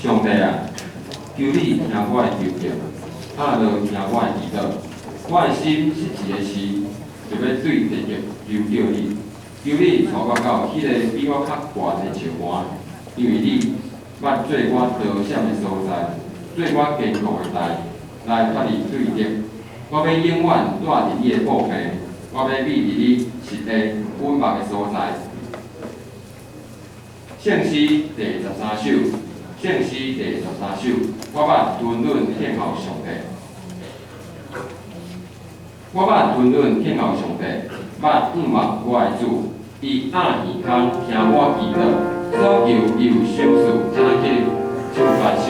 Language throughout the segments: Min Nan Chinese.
上帝啊，求你聽我的求叫，阿落聽我的祈禱。我的心失志的時，就欲對地極求叫你，求你帶我到彼個比我較懸的石岸，因為你捌做我逃險的所在，做我堅固的台，來脫離對敵。我欲永遠蹛佇你的布棚，我欲覕佇你實地穩目的所在。聖詩第十三首，聖詩第十三首，我捌吞忍聽候上帝，我捌吞忍聽候上帝，捌仰望我的主，伊掩耳空聽我祈禱，所求伊有賞賜，請咱起立唱翻首。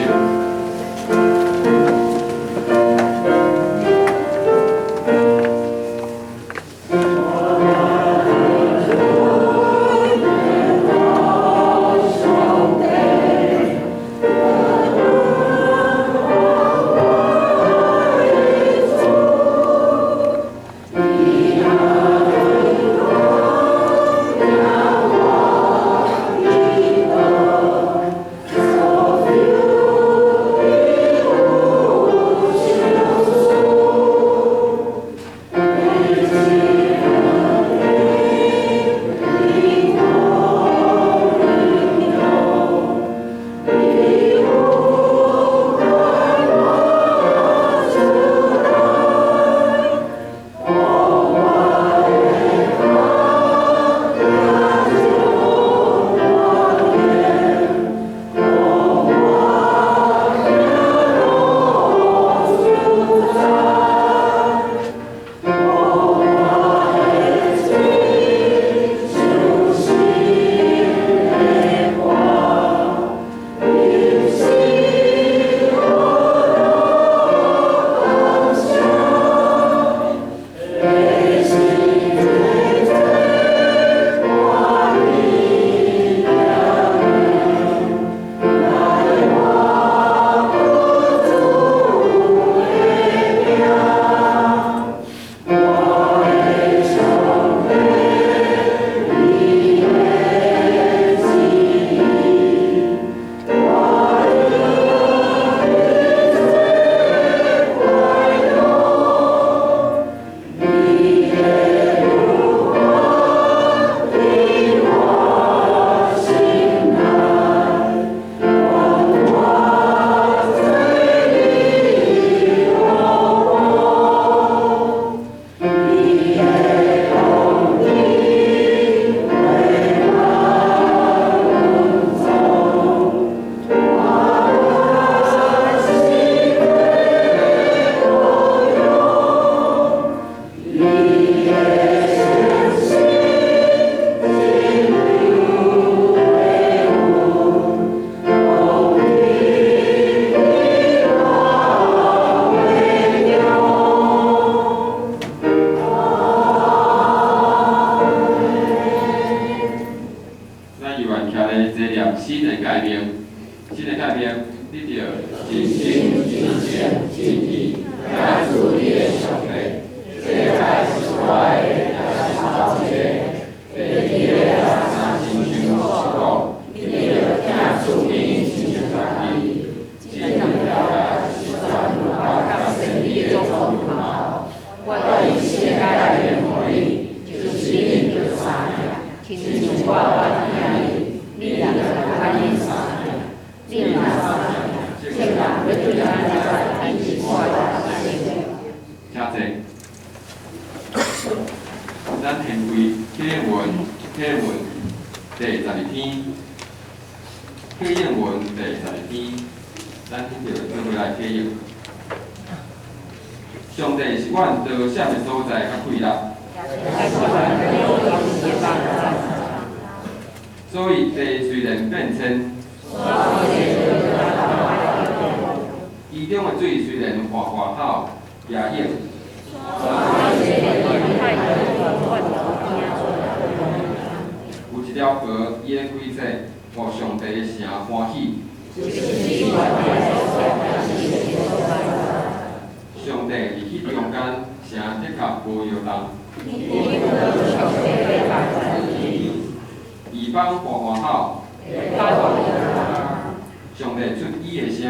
咱猶原徛咧坐念新的誡命，新的誡命，你著盡心、盡性、盡意愛主你的上帝。這個誡是我的，也是頭一个。第二个也親像是講，你著疼主你親像家己。這兩條誡是全律法佮先知的總括。我以新的誡命予你，就是恁著相疼，親像我捌疼恁，恁也著按呢相疼。恁若相疼，眾人欲對按呢知恁是我的學生。請坐。咱現為啟應文，啟應文第12篇，啟應文第12篇，咱彼著做伙來啟應。上帝是阮逃險的所在，佮氣力。所以地雖然變遷，其中的水雖然嘩嘩吼，也湧。有一條河，伊的規則，予上帝的城歡喜。上帝佇彼中間，城的確無搖動。異邦嘩嘩吼，上帝出雨的聲。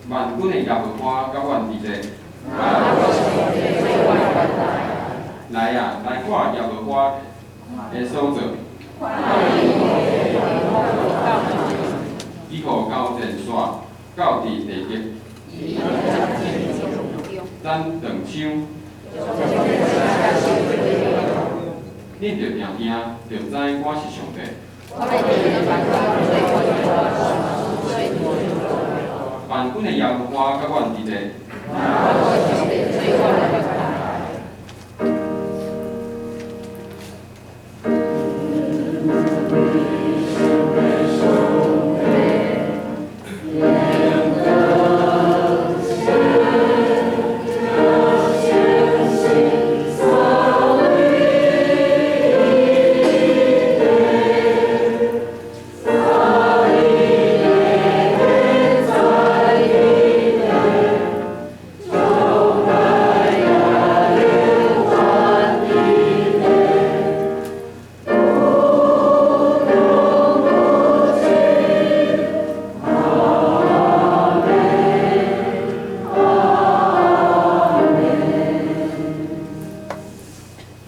萬軍的耶和華佮阮佇咧。來啊，來看耶和華的所做。伊予交戰線到佇地極。咱斷槍。恁著定聽，著知我是上帝。萬軍的耶和華佮阮佇咧。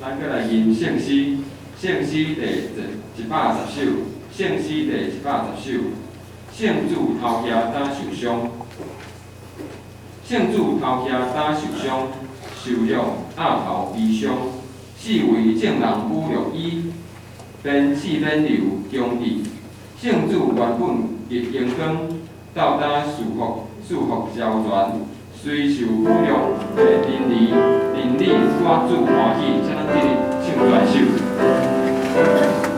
咱閣來吟聖詩，聖詩第110首，聖詩第110首，聖主頭額擔受傷，聖主頭額擔受傷，受了額頭悲傷，四圍眾人侮辱伊，鞭笞免流強治。聖主原本極榮光，斗擔賜福招全，雖受侮辱，的真理，真理我主歡喜，請咱起立唱這首。